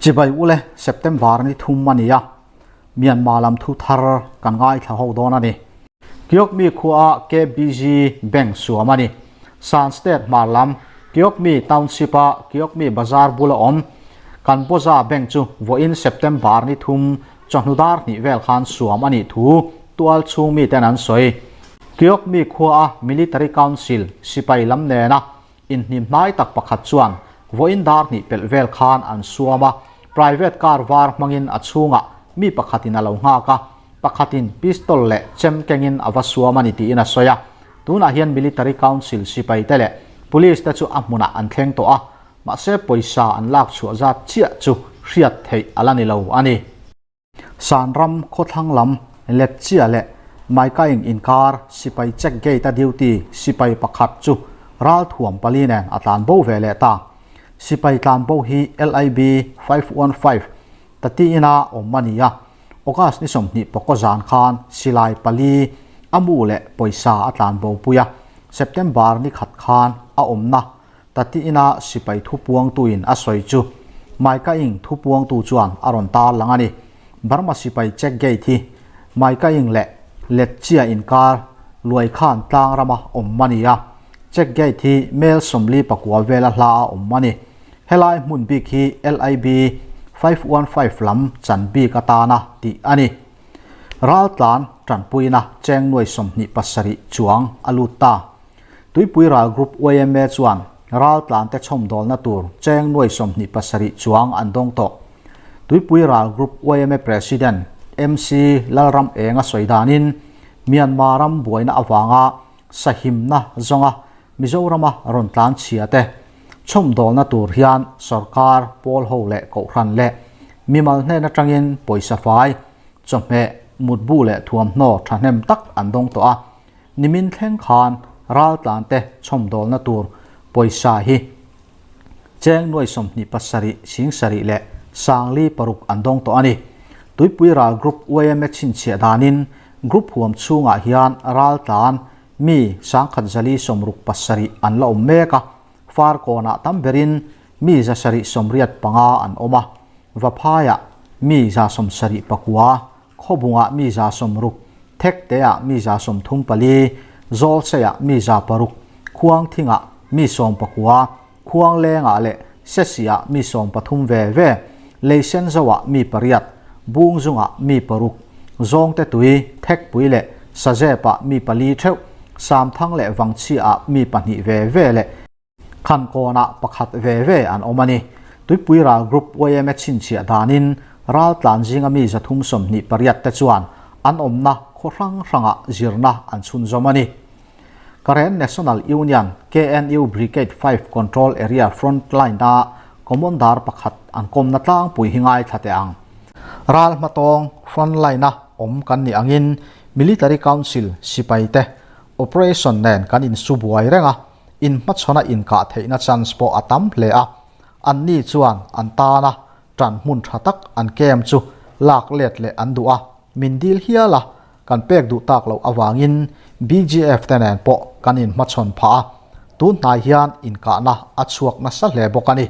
Chibai ule September ni thum a ni a, Myanmar lam thu thar kan ngaithla ho dawn a ni. Kyokmi khua KBZ Bank suam a ni. Shan State hmar lam Kyokmi Township a Kyokmi Bazar bula awm Kanbawza Bank chu vawiin September ni thum chawhnu dar hnih vel khan suam a nih thu tual chhung miten an sawi. Kyokmi khua a Military Council sipai lam nena Inhnim hnai tak pakhat chuan vawiin dar hnih pelh vel khan an suam a, private car var hmangin a chhungah mi pakhatin a lo nghak a, pakhatin pistol leh chem kengin a va suam a ni tiin a sawi a. Tunah hian Military Council sipaite leh Police te chu a hmunah an thleng tawh a, mahse pawisa an lak chhuah zat chiah chu hriat theih a la ni lo a ni. Sanram khawthlang lam Letchia leh Maikaing inkar sipai check gate a duty sipai pakhat chu ralthuam pali nen a tlan bo ve leh ta. Sipai tlan bo hi LIB 515 Tati ina awm a ni a, August ni 20 pawkaw zan khan silai pali a mu leh pawisa a tlan bo pui a, September ni khat khan a awmna Tati ina sipai thupuangtuin a sawi chu Maikaing thupuangtu chuan a rawn tar lang a ni. Burma sipai check gate hi Maikaing leh Letchia inkar Luaikhan tlang rama awm a ni a. Check gate hi mel 44 vela hla a awm a ni. Helai hmun bik hi LIB 515 lam chan bik atana tih a ni. Raltlan tanpuina cheng nuai 27 chuang a lut ta. Tuipui ral group yma chuan ral tlante chhawmdawlna tur cheng nuai 27 chuang an dawng tawh. Tuipui ral group yma president MC Lalram Enga sawi danin Myanmar ram buaina avanga sahimna zawnga Mizorama rawn tlan chhia te chhawmdawlna tur hian sarkar pawl ho leh kohhran leh mimal hnen atangin pawisa fai, chawhmeh, mutbu leh thuamhnaw thahnem tak an dawng tawh a. Nimin thleng khan raltlante chhawmdawlna tur pawisa hi cheng nuai 27 sing sarih leh sangli paruk an dawng tawh a ni. Tuipui ral group yma chhinchhiah danin group huam chhungah hian raltlan mi 1167 an la awm mek a, far kawnah tam berin mi 785 an awm a, Vaphaiah mi 79, Khawbungah mi 60, Thekteah mi 34, Zawlseiah mi 6, Khuangthingah mi 19, Khuanglengah leh Sesiah mi 13 ve ve, Leisenzoah mi pariat, Bungzungah mi paruk, Zawngte tui, Thekpui leh Sazepah mi pali theuh, Samthang leh Vangchhiaah mi pahnih ve ve leh Khankawnah pakhat ve ve an awm a ni. Tuipui ral group yma chhinchhiah danin raltlan zinga mi 328 te chuan an awmna khaw hrang hrangah zirna an chhunzawm a ni. Karen National Union, KNU, Brigade 5 Control Area Front Line-a Commander pakhat an kawmna tlangpui hi ngaithla teh ang. Ral hmatawng front line-a awm kan nih angin Military Council sipai te operation nen kan insu buai reng a, in hmachhawna inkah theihna chance pawh a tam hle a, anni chuan an tana tan hmun tha tak an kem chu lak let leh an duh a, min dil hial a, kan pek duh tak loh awangin BGF te nen pawh kan in hmachhawn phah a, tun hnai hian inkahna a chhuak nasa hle bawk a ni.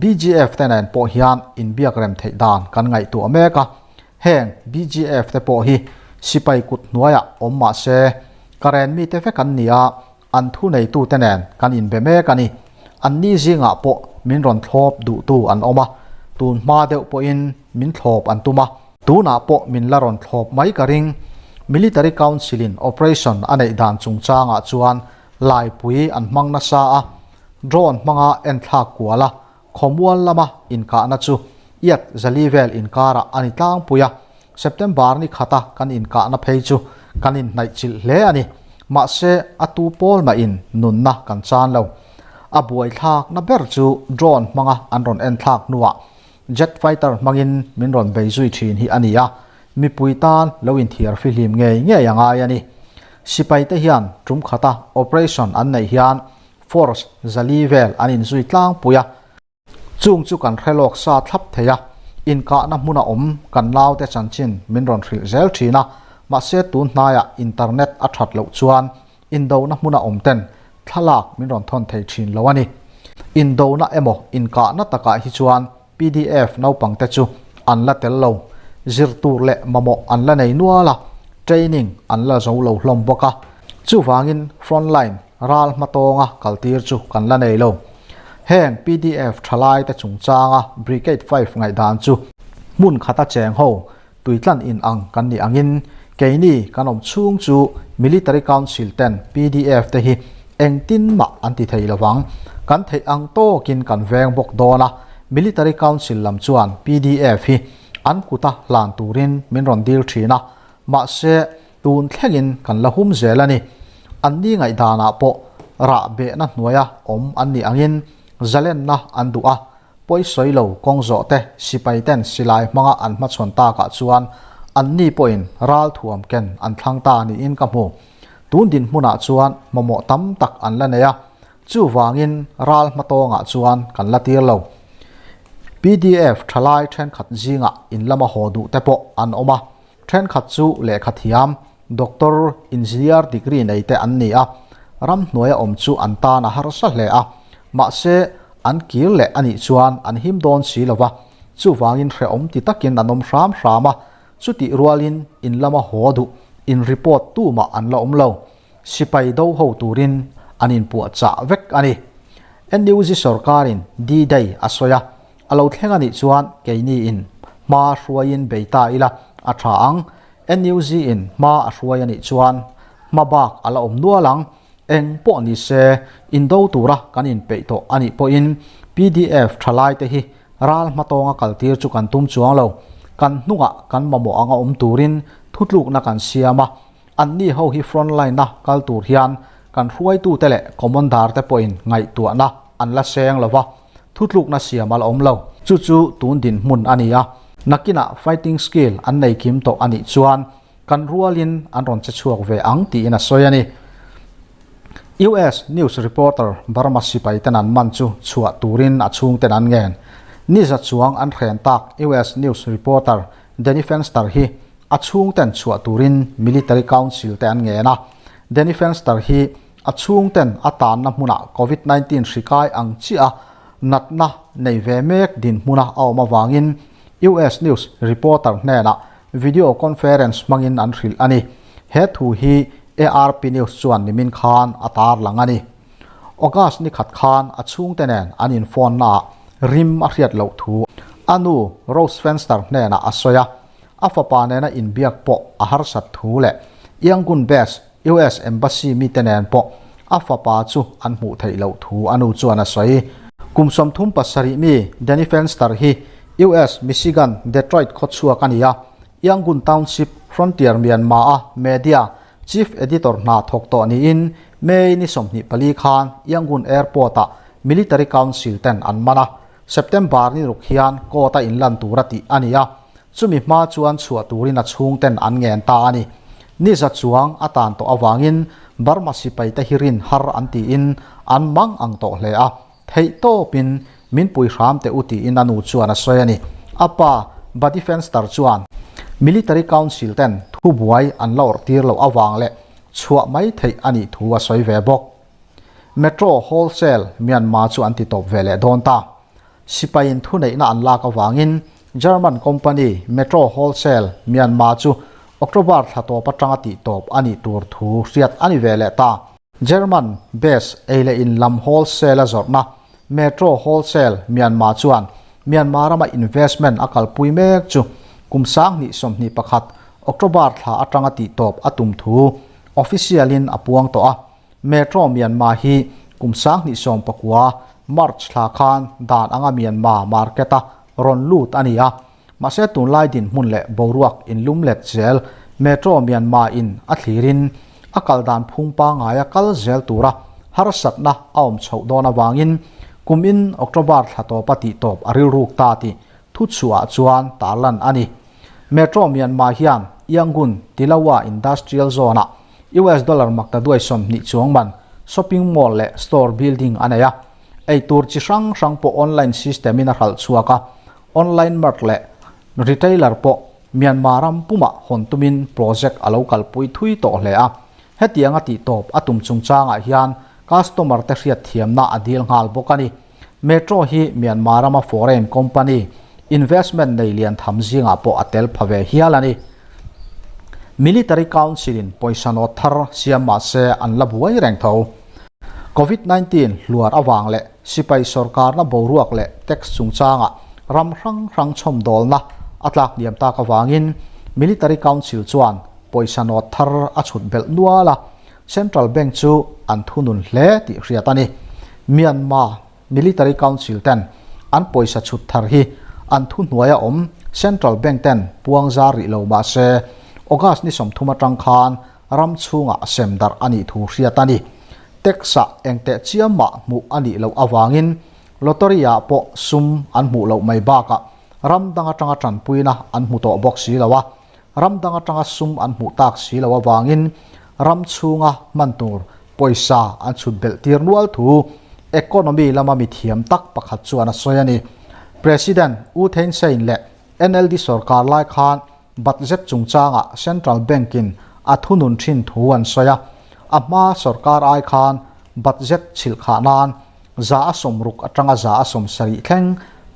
BGF te nen pawh hian inbiak rem theih dan kan ngaihtuah mek a, heng BGF te pawh hi sipai kut hnuaiah awm mah se Karen mite vek an ni a, an thu neitute nen kan inbe mek a ni. Anni zingah pawh min rawn thlawp duhtu an awm a, tun hma deuh pawhin min thlawp an tum a, tunah pawh min la rawn thlawp mai ka ring. Military Council-in operation a neih dan chungchangah chuan laipui an hmang nasa a, drone hmanga enthlak kual a, khawmual lama inkahna chu iat zali vel inkarah a ni tlangpui a, September ni khata kan inkahna phei chu kan inhnaih chilh hle a ni. Mahse, a tu pawl mahin nunna kan chan lo. A buaithlakna ber chu drone hmanga an rawn enthlak hnuah jet fighter hmangin min rawn bei zui thin hi a ni a, mipui tan lo inthiar fihlim ngei ngei a ngai a ni. Sipaite hian tum khata operation an neih hian force zali vel an inzui tlangpui a, Chung chu kan hre lawk sa thlap thei a, inkahna hmuna awm kan naute chanchin min rawn hrilh zel thin a, mahse tun hnaiah internet a that loh chuan indona hmuna awm ten thlalak min rawn thawn thei thin lo a ni. Indona emaw inkahna takah hi chuan Pdf naupang te chu an la tel lo. Zir tur leh mamawh an la nei nual a, training an la zo lo hlawm bawk a. Chuvangin frontline ral hmatawnga kaltir chu kan la nei lo. Heng pdf thalai te chungchanga Brigade 5 ngaihdan chu hmun khata cheng ho tuitlan in ang kan nih angin keini kan awm chhung chu Military Council ten pdf te hi engtin mah an ti thei lovang. Kan theih ang tawkin kan veng bawk dawn a, Military Council lam chuan pdf hi an kuta hlan turin min rawn dil thin a, mahse tun thlengin kan la hum zel a ni. Anni ngaihdanah pawh rah behna hnuaia awm an nih angin zalenna an duh a, Pawisawi lo kawng zawh te sipai ten silai hmanga an hmachhawn takah chuan anni pawhin ral thuam ken an thlang ta niin ka hmu. Tun dinhmunah chuan mamawh tam tak an la nei a, chuvangin ral hmatawngah chuan kan la tir lo. Pdf thalai thenkhat zingah in lama haw duh te pawh an awm a, thenkhat chu lehkha thiam, doctor, engineer degree nei te an ni a, ramhnuaia awm chu an tan a harsa hle a, mahse An kir leh a nih chuan an him dawn si lo va, chuvangin hrehawm ti takin an awm hram hram a, chutih rualin in lama haw duh in report tumah an la awm lo. Sipai do ho turin an inpuahchah vek a ni. NUG sorkarin D-Day a sawi a, a lo thleng a nih chuan keini in hma hruaiin bei ta ila a tha ang. NUG in hma a hruai a nih chuan hma bak a la awm nual ang. Eng pawh ni se, indo tura kan inpeih tawh a nih pawhin pdf thalaite hi ral hmatawnga kaltir chu kan tum chuang lo. Kan hnungah kan mamawh anga awm turin thutlukna kan siam a, anni ho hi frontline-a kal tur hian kan hruaitute leh commander-te pawhin ngaihtuahna an la seng lo va, thutlukna siam a la awm lo. Chu chu tun dinhmun a ni a, nakinah fighting skill an nei kim tawh a nih chuan Kan rualin an rawn che chhuak ve ang tiin a sawi a ni. US news reporter Burma sipai ten an man chu chhuah turin a chhungten an ngen. Niza chuang an hren tak US news reporter Danny Fenster hi a chhungten chhuah turin military council te an ngen a. Danny Fenster hi a chhungten a tanna hmunah Covid 19 hri kai ang chiah a natna nei ve mek dinhmuna a awm avangin US news reporter hnenah Video conference hmangin an hrilh a ni. He thu hi ARP News chuan nimin khan a tarlang a ni. August ni khat khan a chhungte nen an inphone naah rim a hriat loh thu a nu Rose Fenster hnenah a sawi a. A fapa nena inbiak pawh a harsat thu leh Yangon base US Embassy mite nen pawh a fapa chu an hmuh theih loh thu a nu chuan a sawi. Kum 37 mi Danny Fenster hi US Michigan Detroit khawchhuak a ni a, Yangon Township Frontier Myanmar-a media chief editor hna thawk tawh niin May ni 24 khan Yangon Airport-ah Military Council ten an man a, September ni ruk hian court-a inlan tura tih a ni a, Chumi hma chuan chhuah turin a chhungten an ngen ta a ni. Niza chuang a tan tawh avangin Burma sipaite hi rin har an tiin an mang ang tawh hle a, theih tawpin min pui hram teh u tiin a nu chuan a sawi a ni. A pa Buddy Fenster chuan Military Council ten thubuai an la awrh tir loh avang leh chhuah mai theih a nih thu a sawi ve bawk. Metro Wholesale Myanmar chu an ti tawp ve leh dawn ta. Sipaiin thuneihna an lak avangin German company Metro Wholesale Myanmar chu October thla tawp atanga tih tawp a nih tur thu hriat a ni ve leh ta. German base ei leh in lam wholesale a zawrhna Metro Wholesale Myanmar chuan Myanmar rama investment a kalpui mek chu kum 2021 October thla atanga tih tawp a tum thu official in a puang tawh a. Metro Myanmar hi kum 2019 March thla khan dan anga Myanmar market a rawn lut a ni a, mahse tunlai dinhmun leh boruak inlum let zel Metro Myanmar in a thlirin a kal dan phung pangaia kal zel tura harsatna a awm chhoh dawn avangin kumin October thla tawpa tih tawp a rilruk ta tih thuchhuah chuan tarlan a ni. Metro Myanmar hian Yangon Tilawa Industrial Zone-ah US dollar makta duai 20 chuang man shopping mall leh store building a nei a. Eitur chi hrang hrang pawh online system in a hralh chhuak a. Online mart leh retailer pawh Myanmar ram pumah hawn tumin project a lo kalpui thui tawh hle a. Hetianga tih tawp a tum chungchangah hian customer te hriat thiamna a dil nghal bawk a ni. Metro hi Myanmar rama foreign company investment nei lian tham zingah pawh a tel pha ve hial a ni. Military Council in pawisa nawt thar siam mah se an la buai reng tho. Covid 19 hluar avang leh sipai sorkarna boruak leh tax chungchangah ram hrang hrang chhawmdawlna a tlak hniam tak avangin Military Council chuan pawisa nawt thar a chhut belh nual a, Central Bank chu an thunun hle tih hriat a ni. Myanmar Military Council ten an pawisa chhut thar hi an thuhnuaia awm Central Bank ten puang zar rih lo mah se August ni 30 atang khan ram chhungah sem darh a nih thu hriat a ni. Tax-ah engteh chiam mah hmuh a nih loh avangin Lottery-ah pawh sum an hmuh loh mai bakah ram dang atanga tanpuina an hmu tawh bawk si lo a. Ram dang atanga sum an hmuh tak si lo avangin ram chhunga hman tur pawisa an chhut belh tir nual thu economy lama mithiam tak pakhat chuan a sawi a ni. President U Thein Sein leh NLD sorkar lai khan budget chungchangah Central Bank-in a thunun thin thu an sawi a, a hma sorkar ai khan budget chhilh khah nan 60% atanga 70% thleng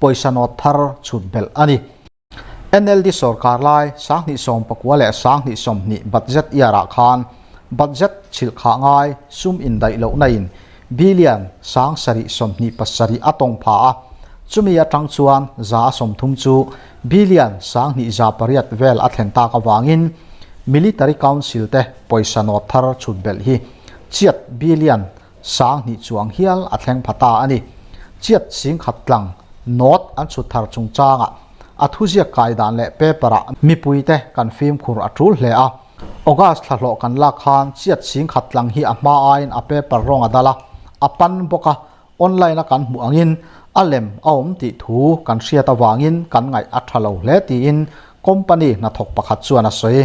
pawisa nawt thar chhut belh a ni. NLD sorkar lai 2019 leh 2020 budget year-ah khan budget chhilh khah ngai sum indaih lohna in billion 727 a tawng pha a, chumi atang chuan 30% chu billion 2108 vel a thlen tak avangin Military Council te pawisa nawt thar chhut belh hi chiat billion 2000 chuang hial a thleng pha ta a ni. Chiat 10,000 tlang nawt an chhut thar chungchangah a thuziak kai dan leh paper-ah mipuite kan fimkhur a tul hle a. August thlahlawh kan lak khan chiat 10,000 tlang hi a hma aiin a paper rawng a dal a, a pan bawk a, online-a kan hmuh angin a lem a awm tih thu kan hriat avangin kan ngaih a tha lo hle tiin company hnathawk pakhat chuan a sawi.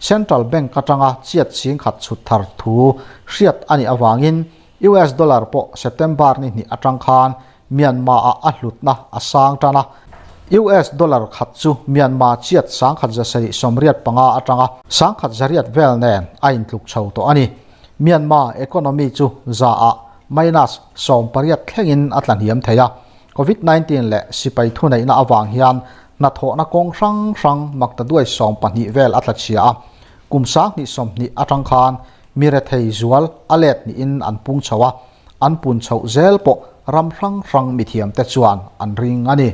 Central Bank atanga chiat 10,000 chhut thar thu hriat a nih avangin US dollar pawh September ni hnih atang khan Myanmar-ah a hlutna a sang tan a. US dollar khat chu Myanmar chiat 1785 atanga 1100 vel nen a intluk chho tawh a ni. Myanmar economy chu 100-ah minus 18 thlengin a tla hniam thei a. Covid 19 leh sipai thuneihna avang hian hnathawhna kawng hrang hrang maktaduai 12 vel a tla chhia a. Kum 2020 atang khan mi rethei zual a let niin an pung chho a, an pun chhoh zel pawh ram hrang hrang mithiamte chuan an ring a ni.